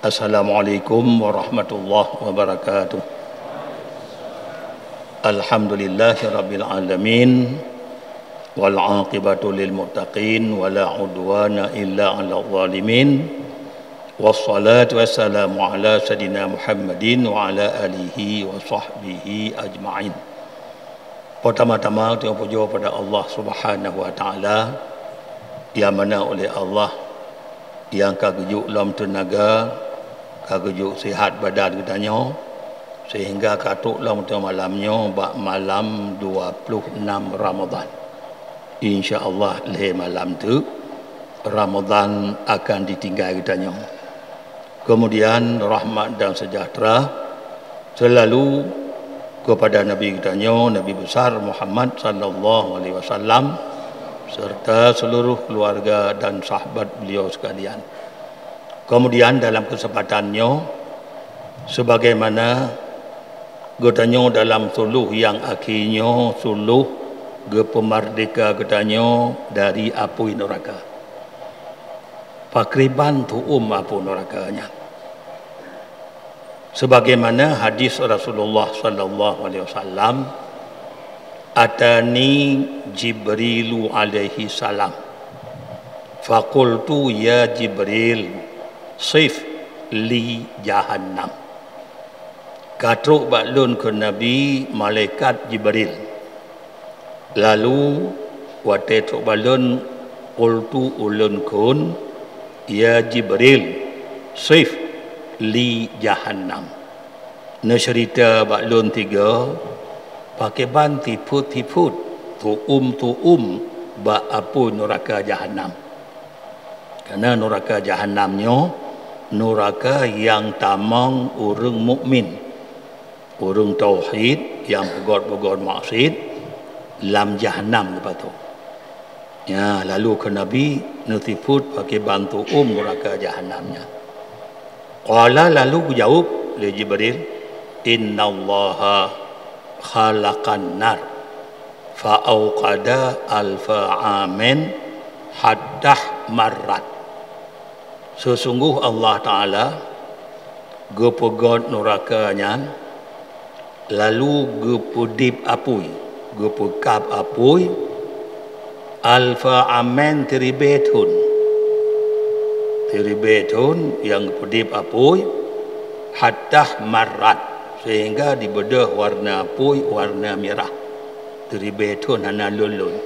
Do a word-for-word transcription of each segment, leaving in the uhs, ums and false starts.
Assalamualaikum warahmatullahi wabarakatuh. Alhamdulillahirabbil alamin. Wal aqibatu lil muttaqin, wala udwana illa 'alal zalimin. Wassalatu wassalamu ala sayidina Muhammadin wa ala alihi wa sahbihi ajma'in. Peutama-tama, teupujoe pada Allah Subhanahu wa Taala, nyang mana oleh Allah nyang ka geujok lom teunaga, ka geujok sihat badan geutanyoe, sehingga ka trok lom teuma malam nyoe bak malam dua puluh enam Ramadhan. Insya Allah, lhée malam teuk Ramadhan akan ditinggai geutanyoe. Kemudian, rahmat dan sejahtera selalu kepada Nabi geutanyoe, Nabi besar Muhammad sallallahu alaihi wasallam, serta seluruh keluarga dan sahabat beliau sekalian. Kemudian, dalam kesempatan nyoe, sebagaimana geutanyoe dalam suluh nyang akhé nyoe, suluh geupeumerdeka geutanyoe dari apui nuraka. Pakriban tu'um apui nuraka nyan? Sebagaimana hadis Rasulullah sallallahu alaihi wasallam, "Atani Jibrilu alaihi salam. Faqultu, 'Ya Jibril, sif li jahannam.'" Ka trok bak lôn kheun Nabi malaikat Jibril. Lalu, watée trok bak lôn, qultu, ulôn kheun, "Ya Jibril, sif li jahannam." Neuceurita bak lôn tiga, pakriban sifeuet-sifeuet, tu'um-tu'um bak apui nuraka jahannam. Karena nuraka jahannam nyoe nuraka nyang tamong ureuëng mukmin, ureuëng tauhid nyang peugét-peugét maksiet lam jahannam geupato. Ya, lalu kheun Nabi neusifeuet pakriban tu'um nuraka jahannam nyan. Qala, lalu geujaweueb lé Jibril, "Innallaha khalaqan nar, fa auqada alfa amin hatta marrat." Seusunggoh Allah Taala geupeugét nuraka nyan, lalu geupeudeb apui, geupeukab apui, alfa amin, teuribée thon. Teuribée thon nyang geupeudeb apui, hatta marrat, sehingga dibeudôh warna apui, warna mirah. Teuribée thon hana lôn-lôn.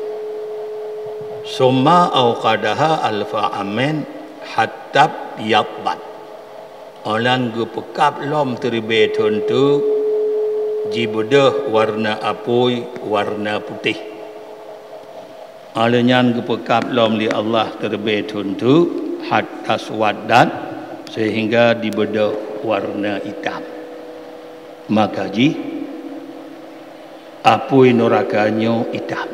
Summa auqadaha alfa amin hatta yaddat. Óh lheueh geupeukab lom teuribée thon teuk, jibeudôh warna apui, warna putéh. Óh lheueh nyan geupeukab lom lé Allah teuribée thon teuk, hatta swaddat, sehingga dibeudôh warna itam. Maka jih apui nuraka nyoe itam.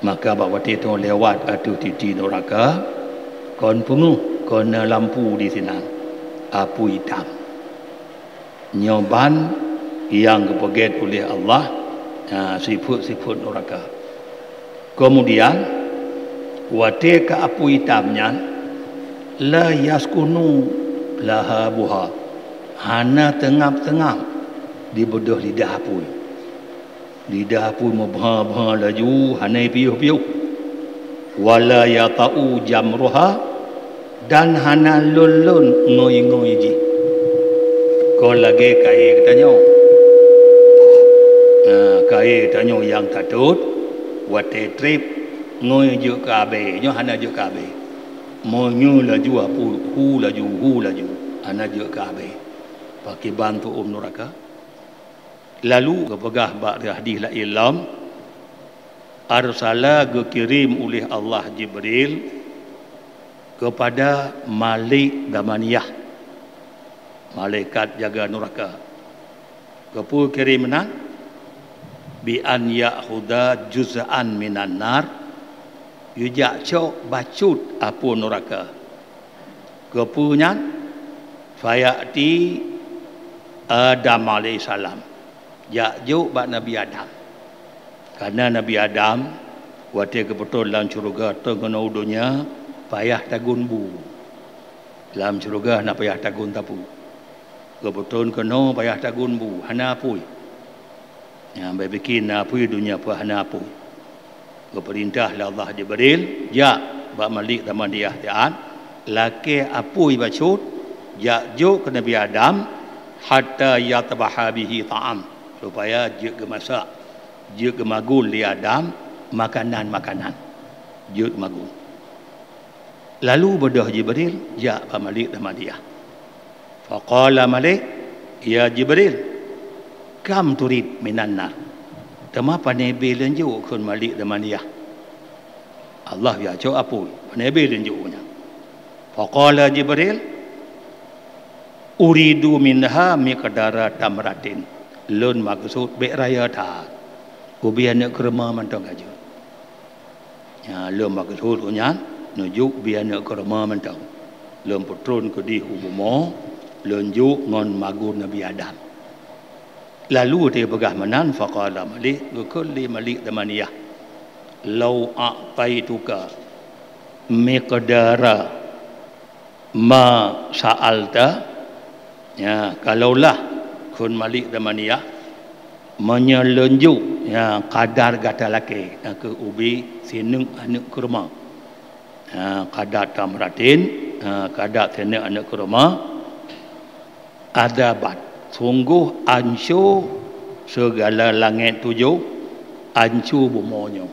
Maka bak watée tanyoe lewat ateueh titi nuraka, kon peungeuh, kon na lampu disinan, apui itam. Nyoe ban nyang geupeugét uleh Allah, ha, sifeuet-sifeuet nuraka. Keumudian, watée ka apui itam nyan, la yaskunu lahabuha, hana teungab-teungab dibeudôh lidah apui. Lidah apui meubha-bha laju, hana piôh-piôh. Wala yata'u jamruha, dan hana lôn-lôn ngui-ngui jih. Kon lagée kayée geutanyoe. Nah, kayée geutanyoe nyang tatot, watée treb, ngui jeuet keu abée, nyoe hana jeuet keu abée. Meunyoe laju apui, hu laju, hu laju, hana jeuet keu abée. Pakriban tu'um nuraka. Lalu geupeugah bak hadih laén lom, arsala, geukirém uleh Allah Jibril keupada Malik Zamaniyah, malaikat jaga nuraka. Keupeue kirém meunan? Bi an ya'khudha juz'an minan nar, geujak cok bacut apui nuraka. Keupeue nyan? Faya'ti Adam alaihissalam, jak jok bak Nabi Adam. Karena Nabi Adam, watée geupeutrôn lam syeuruga trôn keunoe u donya, payah tagun bu. Lam syeuruga hana payah tagun sapeue. Geupeutrôn keunoe payah tagun bu, hana apui. Nyang bak bikin na apui, donya pun hana apui. Geupeurintah lé Allah Jibril, "Jak bak Malik Zamaniyah siat, lakée apui bacut, jak jok keu Nabi Adam, hatta yatbaha bihi ta'am, supaya jeuet geumasak, jeuet geumagun lé Adam makanan-makanan, jeuet geumagun." Lalu beudôh Jibril jak bak Malik Zamaniyah. Faqala Malik, "Ya Jibril, kam turid minan nar?" Teuma pane bée lôn jok kheun Malik Zamaniyah. Allah ya cok apui, pane bée lôn jok nyan. Faqala Jibril, "Uridu minha miqdara tamratin." Lôn maksud bék raya that. Ubé aneuëk keureume mantong ka jeuet. Nya, lôn maksud nyan, neujok ubé aneuëk keureume mantong. Lôn peutrôn keudeh u bumoe, lôn jok ngon magun Nabi Adam. Lalu watée peugah meunan, faqala Malik, geukheun lé Malik Zamaniyah, "Lau a'taituka miqdara ma sa'alta," ya, kalaulah kheun Malik Zamaniyah, meunyoe lôn jok, ya, kadar gata lakée, na kheueh ubé sineuk aneuëk keureume. Ya, kadar tamratin, ya, kadar sineuk aneuëk keureume, adzabat, sunggoh anco sigala langét tujoh, anco bumoe nyoe.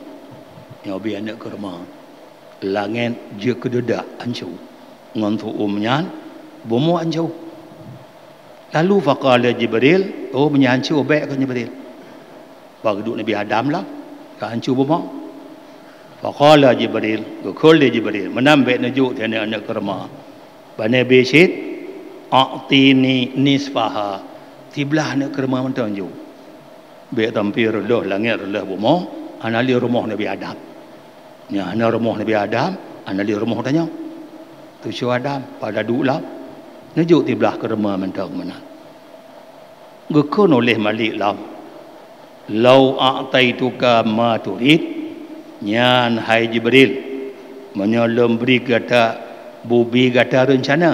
Nyoe ubé aneuëk keureume. Langét jeuet keu deudak anco. Ngon su'um nyan, bumoe anco. Lalu faqala Jibril, "Oh, meunyoe anco bék," kheun Jibril. Bak geuduek Nabi Adam lah, ka anco bumoe. Faqala Jibril, geukheun lé Jibril, "Meunan bék neujok sineuk aneuëk keureume. Pane bée cit, a'tini nisfaha, siblaih aneuëk keureume mantong jok." Bék tampé reuloh langét reuloh bumoe, hana lé rumoh Nabi Adam. Nyan hana rumoh Nabi Adam, hana lé rumoh tanyoe. Cucu Adam, padub lam, neujok siblaih keureume mantong meunan. Geukheun oleh Malik lom, "Lau a'taituka ma turid," nyan hai Jibril, meunyoe lôn bri gata bubi gata reuncana,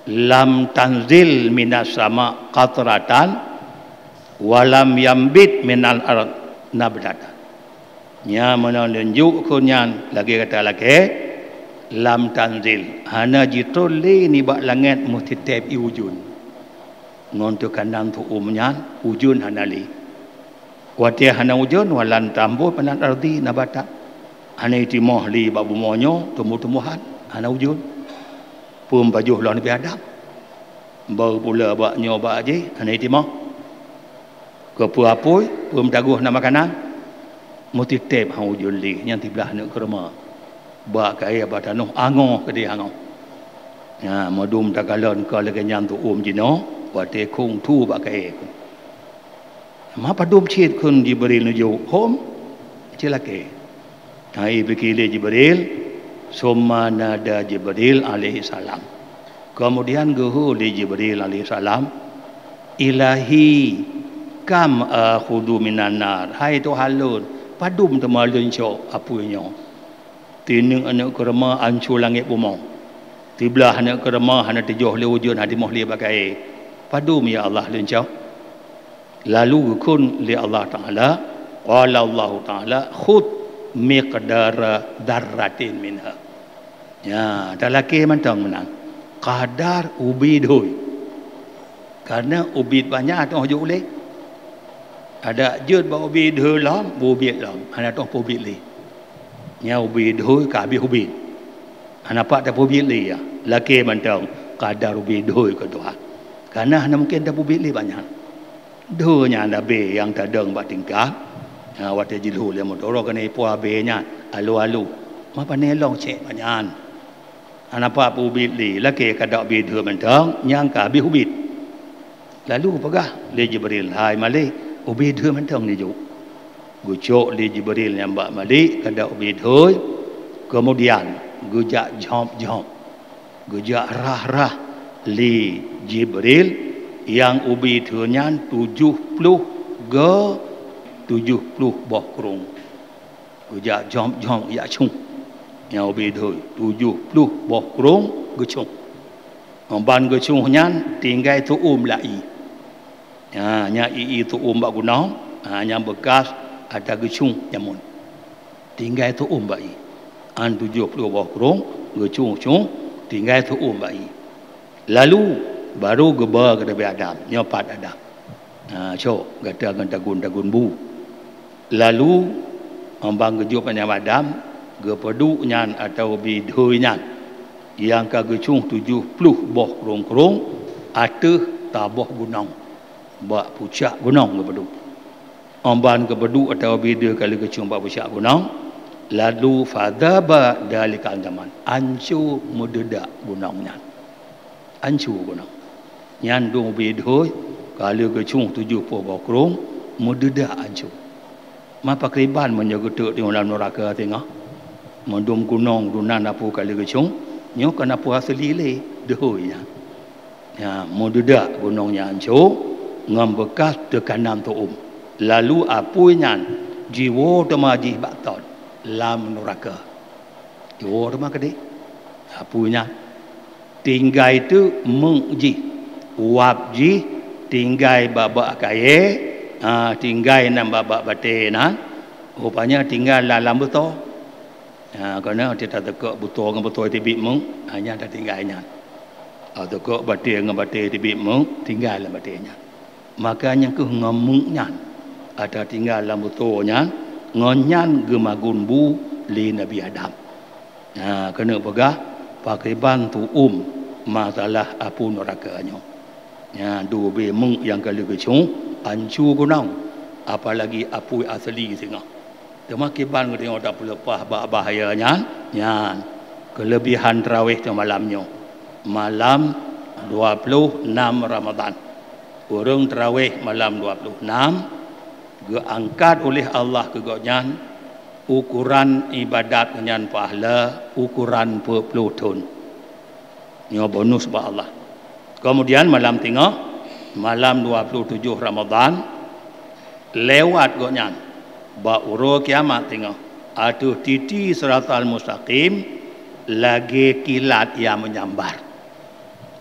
"lam tanzil minas sama qatratan, wa lam yambit minal ard nabtatan." Nya meunan lôn jok kheun nyan lagée gata lakée, "lam tanzil," hana jitrôn lé nibak langét meusitép ié ujeuen. Ngon teukanan su'um nyan, ujeuen hana lé. Watée hana ujeuen, "wa lam yambit minal ardi nabatan," hana jitimoh lé bak bumoe nyoe tumbuh-tumbuhan, hana ujeuen. Peue meupajoh lom Nabi Adam. Bau pula bak nyoe bak jih, hana jitimoh. Keupeue apui, peue meupajoh na makanan. Meusitép han ujeuen lé, nyan siblaih aneuëk keureume. Bak kayée bak tanoh angoh keudeh angoh. Nya, meudum takalon ka lagée nyan su'um jinoe, watée khueng thu bak kayée. Ma padum cit kheun Jibril neujok, hom, cit lakée. Hai bak lé Jibril, summa nada Jibril alaihi salam. Keumudian geuhôi lé Jibril alaihi salam, "Ilahi, kam akhudu minan nar?" Hai Tuhan lôn, padum teuma lôn cok apui nyoe? Sineuk aneuëk keureume anco langét bumoe. Siblaih aneuëk keureume hana teujoh lé ujeuen, hana jitimoh lé bak kayée. Padum, ya Allah, lôn cok? Lalu geukheun lé Allah Taala, qala Allahu Taala, "Khudz miqdara dzarratin minha." Nya, talakée mantong meunan. Kadar ubé dhui. Karena ubit banyak teuh jok lé. Adak jeuet bak ubit dhui lom, beubiet lom. Hana teuh peubiet lé. Nya ubit dhui ka habéh ubit. Hana pat tapeubiet lé ya. Lakée mantong kadar ubit dhui keu Tuhan. Karena hana mungken tapeubiet lé banyak. Dhui nyan abée nyang tadong bak tingkat, ha, watée jilhô lé meudoe keuneuk ipue abée nyan, alu-alu. Ma pane lom cék bak nyan. Hana pat peubiet lé, lakée kadar ubit dhui mantong, nyang ka habéh ubit. Lalu peugah lé Jibril, "Hai Malik, ubit dhui mantong neujok." Geucok lé Jibril nyan bak Malik kadar ubit dhui, keumudian geujak jhop-jhop. Geujak rhah-rhah lé Jibril nyang ubit dhui nyan tujoh ploh go tujoh ploh boh krueng. Geujak jom-jom jak cong. Nyang ubé doi tujoh ploh boh krueng geucong. Ban geucong nyan tinggai tuom lak ié. Ha, nyang ié-ié tuom bak gunong, ha, nyang beukas ata geucong jameun. Tinggai tuom bak ié. An tujoh ploh boh krueng geucong-cong tinggai tuom bak ié. Lalu, baru geuba keu Nabi Adam, nyoe pat Adam. Ha, cok, gata ngon tagun-tagun bu. Lalu, ban geujok Nabi Adam, geupeuduek nyan atawa ubé doi nyan, nyang ka geucong tujoh ploh boh krueng-krueng ateueh taboh gunong, bak pucak gunong geupeuduek. Ban geupeuduek atawa ubé doi ka lheueh geucong bak pucak gunong, lalu fadzaba dzalikal jamal, anco meudeudak gunong nyan. Anco gunong. Nyan dum ubé doi ka lheueh geucong tujoh ploh boh krueng, meudeudak anco. Ma pakriban meunyoe geuteuk teungoh lam nuraka singoh? Meudum gunong dum na peue ka lheueh geucong, nyoe ka na peue asli lé doi nyan. Nya, meudeudak gunong nyan anco ngon beukas teukanam tuom. Lalu apui nyan jiwoe teuma jih bak thon lam nuraka. Jiwoe teuma keudeh apui nyan. Tinggai teuk meuk jih, uap jih tinggai bak-bak kayée, ha, tinggai nan bak-bak batée nan, rupanya tinggai lam, lam beusoe. Ha, keuneuk teuka beusoe ngon beusoe teubiet meuk, ha, nyan tatinggai nyan. Ha, teuka batée ngon batée teubiet meuk, tinggai lam batée nyan. Maka nyan kheueh ngon meuk nyan, ata tinggai lam beusoe nyan, ngon nyan geumagun bu lé Nabi Adam. Ha, keuneuk peugah pakriban tuom masalah apui nuraka nyoe. Nya, dum ubé meuk nyang ka lheueh geucong, anco gunong, apalagi apui asli singoh. Teuma kiban geutanyoe tapeuleupah bak bahya nyan, nyan keuleubihan tarawih nyoe malam nyoe, malam dua ploh nam Ramadhan. Ureuëng tarawih malam dua ploh nam geuangkat uleh Allah keu gobnyan ukoran iébadat nyan pahala ukoran peuet ploh thon. Nyoe bonus bak Allah. Kemudian malam singoh, malam dua ploh tujoh Ramadhan, lewat gobnyan bak uroe kiamat singoh, ateueh titi siratal mustaqim lagée kilat nyang meunyambar.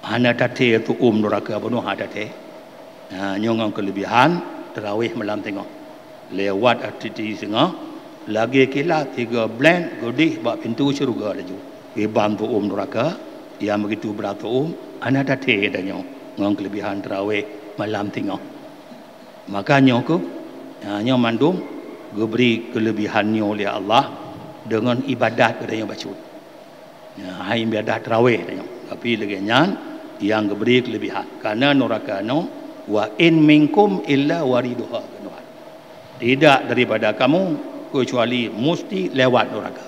Hana tathée tuom nuraka bunoe, hana tathée. Ha, nyoe ngon keuleubihan tarawih malam singoh. Lewat ateueh titi singoh, lagée kilat sigoe blet geudeh bak pintoe syeuruga laju. Kiban tuom nuraka, nyang beugitu brat tuom, hana tathée tanyoe ngon keuleubihan tarawih malam singoh. Maka nyoe kheueh, ha, nyoe mandum geubri keuleubihan nyoe lé Allah deungon iébadat geutanyoe bacut. Ya, hai iébadat tarawih tanyoe. Tapi lagée nyan nyang geubri keuleubihan. Karena nuraka nyoe, "Wa in minkum illa wariduha," kheun Tuhan. Tidak daripada kamu kecuali musti lewat nuraka.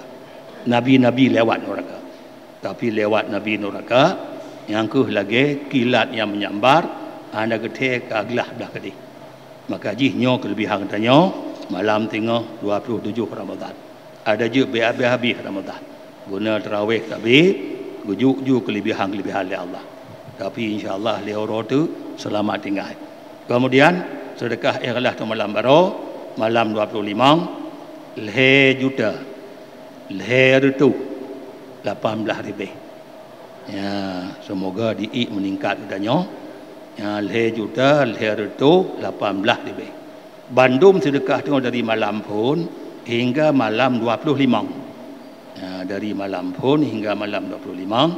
Nabi-nabi lewat nuraka. Tapi lewat nabi nuraka, nyang kheueh lagée kilat nyang meunyambar, hana geuthée ka glah blah keudeh. Maka jih nyoe keuleubihan geutanyoe malam singoh dua ploh tujoh Ramadhan. Ada jeuet beu habéh-habéh Ramadhan. Guna tarawih tabi, geujok ju keuleubihan-keuleubihan lé Allah. Tapi insya Allah lhée uroe teuk seulamat tinggai. Kemudian, seudeukah ikhlas nyoe malam baroe, malam dua ploh limong, lhée juta, lhée reutôh, lapan blaih ribée. Ya, seumoga diék meuningkat geutanyoe. Ya, lhée juta, lhée reutôh, lapan blaih ribée. Bandum seudeukah teungoh dari malam phon hingga malam dua ploh limong. Ya, dari malam phon hingga malam dua ploh limong,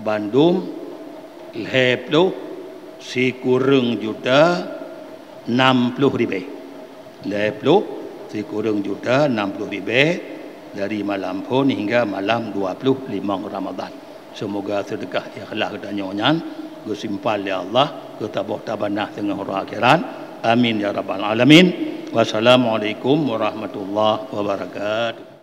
bandum lhée ploh sikureueng juta nam ploh ribée. Lhée ploh sikureueng juta nam ploh ribée dari malam phon hingga malam dua ploh limong Ramadhan. Seumoga seudeukah ikhlas geutanyoe nyan geusimpan lé Allah keu saboh tabana teungoh uroe akhirat. Amin ya rabbal alamin. Wassalamualaikum warahmatullahi wabarakatuh.